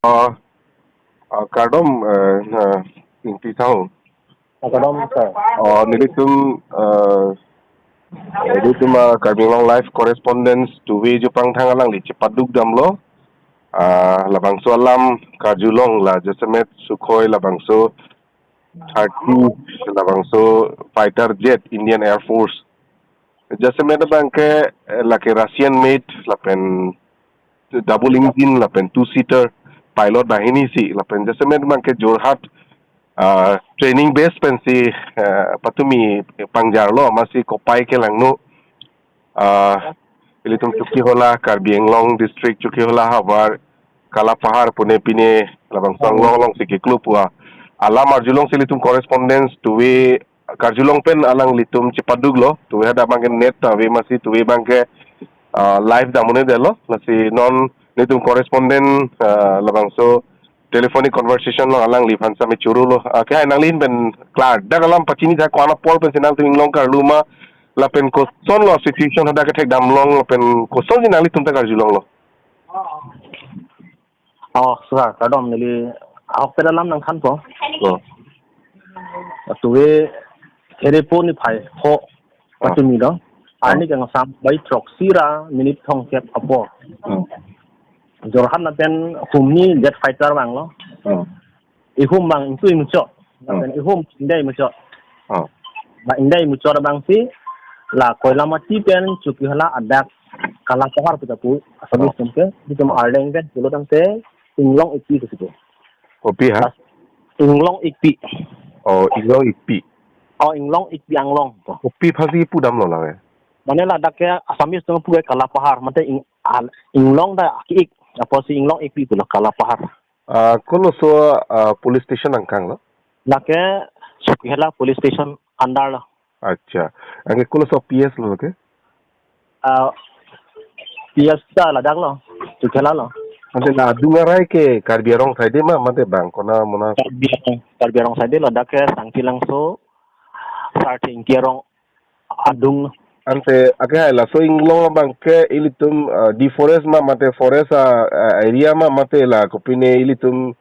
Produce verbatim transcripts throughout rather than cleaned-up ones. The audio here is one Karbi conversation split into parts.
Oh, ah, kardom, eh, na, Ingti Thang. Oh, kardom, sir. Oh, nelitum, eh, nelitum, ah, Karbi Anglong Live Correspondent Tuve Jupang Thang alangli chepaduk damlo. Ah, labangso alam karjulong la jasemet Sukhoi labangso thirty labangso fighter jet Indian Air Force. Jasemet abangke, eh, lake Russian made lapen double engine lapen two seater pilot banghini si lapen jasemet abangke Jorhat, ah, training base pensi, eh, patumi pangjarlo amatsi kopai kelangno, ah, ilitum Chokihola, Karbi Anglong District, Chokihola havar, Kalapahar pune pine labangso anglong alongsi keklu pu alam arjulongsi ilitum correspondent Tuve karjulong pen alanglitum chepaduklo. Tuve hadak abangke net ta ave amatsi Tuve abangke, ah, live dam un-edetlo. Lasi non nelitum correspondent, ah, labangso telephonic conversation along alangliphan sami churulo. Ah, ke hai nangli ahin pen klardak alam pachini tha, ko-an apor pensi nangtum inglong karlu ma lapen kosonlo situation hadak kethek damlong lapen kosonsi nanglitum ta karjulonglo? Oh, sir, kardom, neli ahok pen alam nangthanpo. Oh. Tuve Therepo niphai ho, oh, patumi do. Oh. Arni kangsam bai throksi ra minute thomkep apor. Oh. Jorhat lapen humni jet fighter vanglo. Oh. Ihum abang ingtui muchot. Oh. Lapen ihum ingdai muchot. Oh. Ba ingdai muchot abangsi la Koilamati pen Chokihola adak Kalapahar puta pu, Assamese, oh, atum ke, itum, oh, Arleng pen pulo tangte Inglong Ikpi pusi pu. Kopi ha? As-, Inglong Ikpi. Oh, Inglong Ikpi. Oh, Inglong Ikpi anglong pu. Kopi aphansi pudamlo la ke? Mane ladak ke Assamese atum pu ke Kalapahar, mate ing-, al-, inglong ta ki-ik, apotsi Inglong Ikpi pulo, Kalapahar. Ah, koloso, ah, police station angkang lo? Lake Chokihola police station under lo. Acha. Anke koloso P S lo ke? Ah, P S ta ladak lo, Chokihola lo. Ante la adung arai ke Karbi arong side ma, mate bang kona mona? Karbi arong, Karbi arong side lo, dak ke Sangti Langso, Sarthe Ingti arong adung. Ante, ake hai laso inglong abangke ilitum, ah, di forest ma mate forest a, ah, area ma mate la kopine ilitum,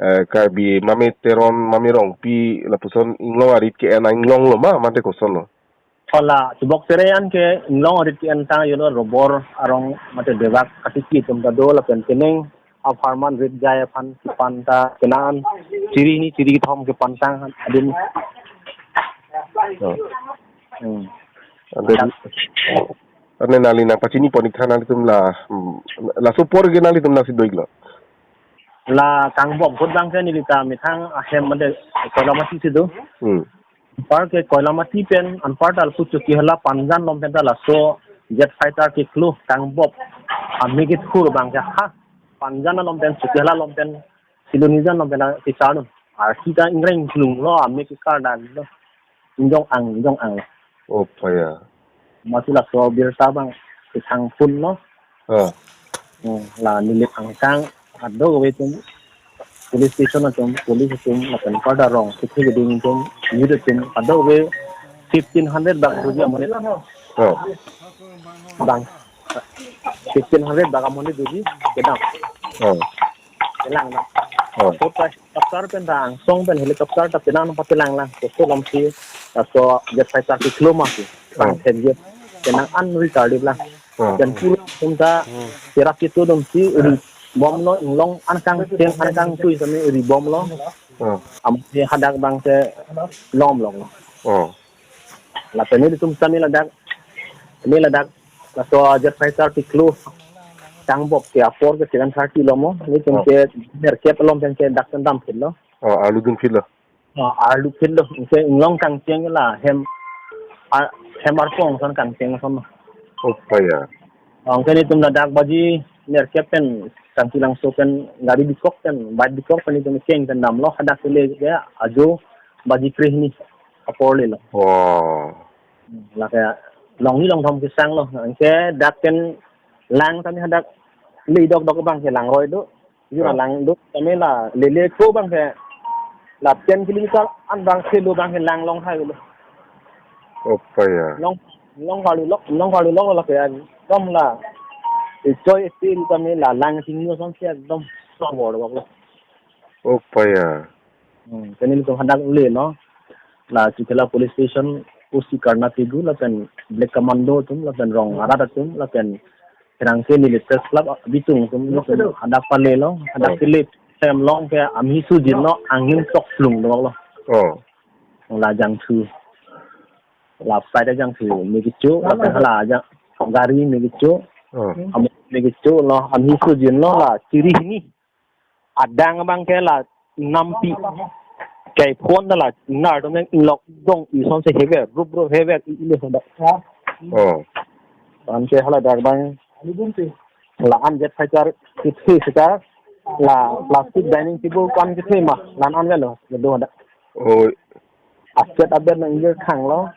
eh, Karbi Mame Teron, Mame Rongpi lapuson inglong arit ke-en inglonglo ma mate kosonlo? Hala, chibok sere an ke inglong arit ke-en ta yolo robor arong mate debak katiki atum ta do lapen penang apharman rit jai aphan kepan ta kenan chiri ni chiri thom kepan tang adin. Oh. Hmm. Ante, ante nangli nangpachini pon-ik tha nanglitum la, hmm, laso apor ke nanglitum nangsi do-iklo? La Kangbop ahut abangke neli ta methang ahem mate Koilamati si do. Hmm. Anpar ke Koilamati pen, anpar ta lapu Chokihola Panjan along pen ta laso jet fighter keklu Kangbop amekethur abangke ha Panjan along pen, Chokihola along pen, Silonijan along pen kecharlun. Arsi ta ingreng klunglo, amek kekar damlo. Ingjong-ang, ingjong-ang. Oh, paya. Amatsi laso birta abang kethang phunlo. Ah. Hmm, la neli angkang kadokave atum, police station atum, police atum, lapen pada rong, kethek keding atum, youth atum, kadokave fifteen hundred bak doji amonit. Oh. Bang. Fifteen hundred bak amonit doji, kedam. Oh. Kelang na. Oh. So, pa-, helicopter pen ta angsong pen helicopter ta penang nang patelang lang. So, so lam si, ah, so jet fighter keklu ma si. Pang, oh, ten jet. Penang an ri kardi lang. Oh. Dan pulo atum ta, hmm, terak itu dong si ri bomlo inglong an kangcheng an kangtui sami ri bomlo. Oh. Amatsi hadak abangke lom long. Oh. Lapen nelitum sami ladak, neli ladak, laso jet fighter keklu Kangbop ke apor ke seven thirty lo mo, nelitum, oh, ke nerkep along pen ke dak pen damphitlo. Oh, arlu dunphitlo. Oh, arlu phitlo, ke inglong kangcheng la hem, a-, hem arpong ason kangcheng ason. Oh, paya. Oh, ke nelitum ladak baji nerkep pen Sangki Langso pen gari bikok pen, bike bikok pen itum keng pen damlo, hadak kele ke ajo baji krehini apor lelo. Oh. Lake longni longthom kesang lo, anke dak pen lang tame hadak le dokdok abang ke langroi do. Jura Oh. lang do, tame la lele ko abang ke la ten kilometer an abang ke lo abang ke lang longhai lo. Oh, paya. Long, long kali lok, long kali lok la ke an. Kom la. Echoi esti tame la lang sing nyo son si ekdom sobor bak lo. Oh, paya. Hmm, kene nelitum hadak lelo. La Chokihola Police Station O C Karna Pegu lapen Black Commando atum lapen rong arat atum lapen kerang ke neli Press Club abitung atum nelitum hadak palelo, hadak Oh. kele tem long ke amhi sujin lo, angin sok plung do lo. Oh. La jangthu. La pai da jangthu me kecho, lapen hala jang gari me kecho, Oh. am me kecho lo, amhi sujin lo la chiri hini. Adang abang ke la nampi. Kai phone da la nar dong nang lok dong ison se hever, rup rup hever i ile hoda. Oh. Anke hala dak abang la an jet fighter kethe seta la plastic dining table ko-an kethe ma la an velo do hoda. Oh. Aset abet nang ye khang lo.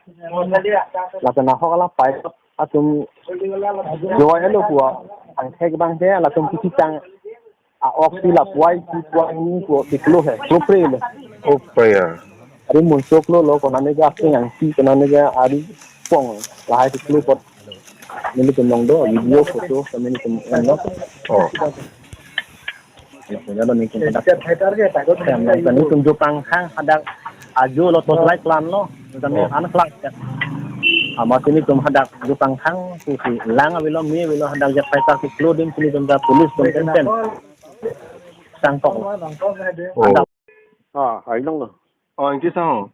Lapen ahok la pai atum joy alo kua. Angthek abang ke latum kisi tang a-ok si la puai si puai ni ko tiklo he, klo pre le. Oh, paya. Ari munsok lo lo, konane ke asing angsi, konane ke ari pong, lahai tiklo apot. Nelitum long do, video, photo, kami nelitum long do. Oh. Ya, punya lo nelitum hadak. Kami nelitum jo pangkhang hadak ajo lo, torchlight plan lo, kami Oh. an kelang ya. Amat nelitum hadak jo pangkhang, si lang avelo, me avelo, hadak jet fighter si klo dim, nelitum ta police tum ten ten. Sangkok. Oh. Ah, hai long lo. Oh, ingki sang.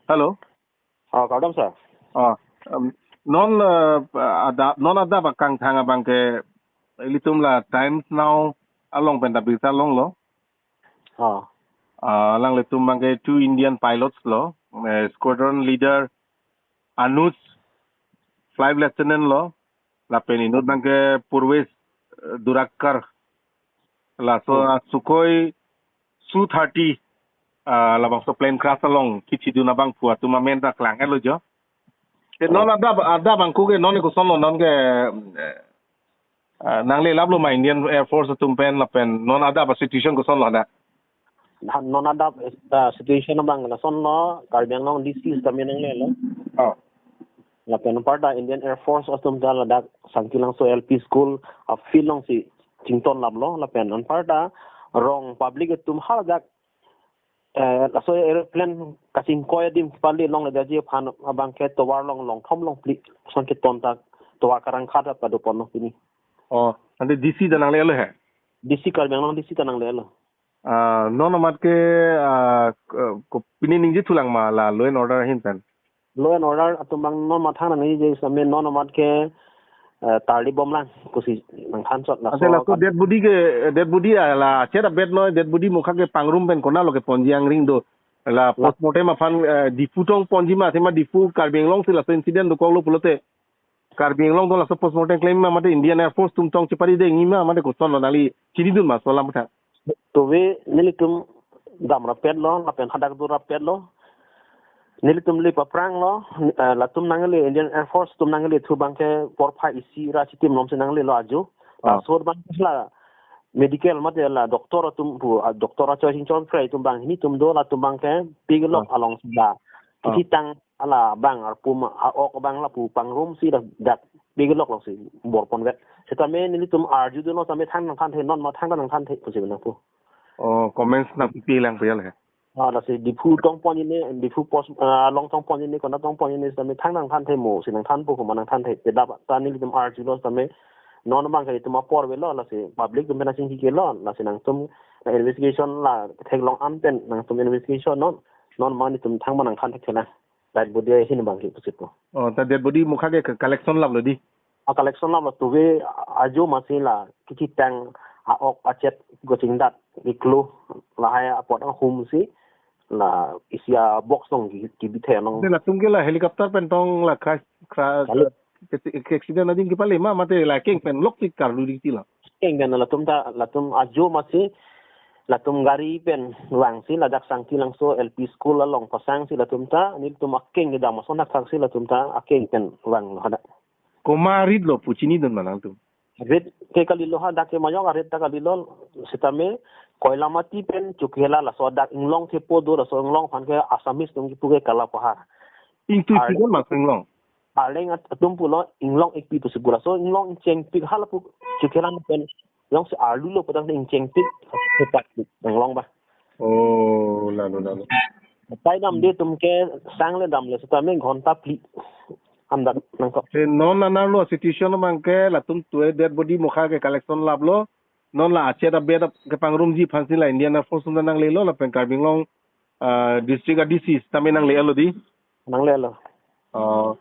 Hello. Ah, kardom sir. Ah, um, non, uh, ada, non adap akangthang abang ke ilitum la Times Now along pen ta birta longlo. Ah. Ah, alanglitum abang ke two Indian pilots lo, eh, squadron leader Anuj, flight lieutenant lo, lapen inut abang ke Purvesh, eh, Durakar. Laso Hmm. a Sukhoi Su thirty, ah, labangso plane crash along kithidun abangphu atum amen ta klang-etlo jo. Te non Oh. adap, adap abang ke non koson lo non ke, eh, ah, nanglelaplo ma Indian Air Force atum pen lapen non adap a situation koson lo na? Na, non adap, eh, situation abang lason lo, Karbi Anglong D C kami nanglelo. Oh. Lapen aparta Indian Air Force atum ta ladak Sangki Langso L P School a field alongsi chingtonlaplo, lapen anparta rong public atum haladak, eh, laso aeroplane kachingkoi adim pali longle daji aphan abang ke tovar along longthom longphli ason keton ta tovar karangkhat ta padoponlo pini. Oh, ante D C ta nanglelo he? D C Karbi Anglong D C ta nanglelo. Ah, non amat ke, ah, ko, ko pini ningje thulang ma la law and order ahin pen? Law and order atum abang non mathang nangji same non amat ke, eh, tarli bomlang pusi nangthan chot la. Ante so laso kat- dead body ke, dead body a la chet abet noi, dead body mukha ke pangrum pen konat lo keponji angring do. La La- postmortem aphan, eh, Diphu tong ponji ma, athema Diphu Karbi Anglong si laso incident dokoklo pulote. Karbi Anglong do laso postmortem klem ma mate Indian Air Force atum tong chepari de ngi ma mate koson lo nangli chinidun ma laso alam tha. Tove nelitum dam rapetlo, lapen hadak dur rapetlo. Nelitum le papranglo, eh, latum nangle Indian Air Force atum nangle thu abang ke porphai isi ra chitim lom si nanglelo ajo. Ah. Laso abang la medical mate la doctor atum pu, ah, doctor achoi chingchoi kre atum abang hini atum do latum abang ke piglok Ah. along sida. Ah. Kisi tang ala abang arpum a-ok abang lapu pangrum si dak, dak piglok alongsi borpon vet. Setame nelitum arjudunlo tame thang nangthanthe non ma thang nangthanthe pusi nangpu. Oh, comments nangpipi lang pu ya le. Ah, lasi Diphu tong ponji ne, Diphu post, ah, along tong ponji ne, konat tong ponji ne, setame thang nangthanthe mo, si nangthanpo komat nangthanthe. Te dap ta nelitum arjulo setame non abang ke itum apor avelo, lasi public atum pen achingki kelo, lasi nangtum na investigation la theklong an pen nangtum investigation non, non ma nelitum thang ma nangthanthe thela. Dead body ahin abang ke pusi po. Oh, ta dead body mukha ke collection laplo di? A collection laplo tove ajo masi la kisi tang a-ok achet kochingdat iklo lahai apot ahum si la isi a box along ki, kibithe along. Te latum ke la helicopter pen tong la crash, crash, Kali. Ke, ke accident ading kepale ma mate la keng pen lok tik karlu di ti la. akeng pen latum ta, latum ajo masi, latum gari pen vangsi ladak Sangti Langso L P School along pasangsi latum ta, nelitum akeng kedam ason thakthak si latum ta akeng pen vanglo hadak. Komat arit lo pu chinidun ma nangtum? Rit ke kalilo hadak ke majok arit ta kalilo, sitame Koilamati pen Chokihola laso dak inglong thepo do, laso inglong aphan ke Assamese atum kipu ke Kala Pahar. Ingtui Ar- pinon ma inglong? Arleng at-, atum pulo inglong ikpi pusi pu, laso inglong ingchengpik halapu Chokihola pen jongsi arlu lo pu tangte ingchengpik, hepat inglong ba. Oh, lalo, lalo. Pai damde atum ke sang le damle sitame ghonta phli andak nangkok. Te non anerlo situation abang ke latum tue dead body mokha ke collection laplo. Non la achet abet ap-, kepangrumji aphansi la Indian Air Force atum nanglelo lapen Karbi Anglong, ah, district a D C tame nanglelo di. Nanglelo. Oh.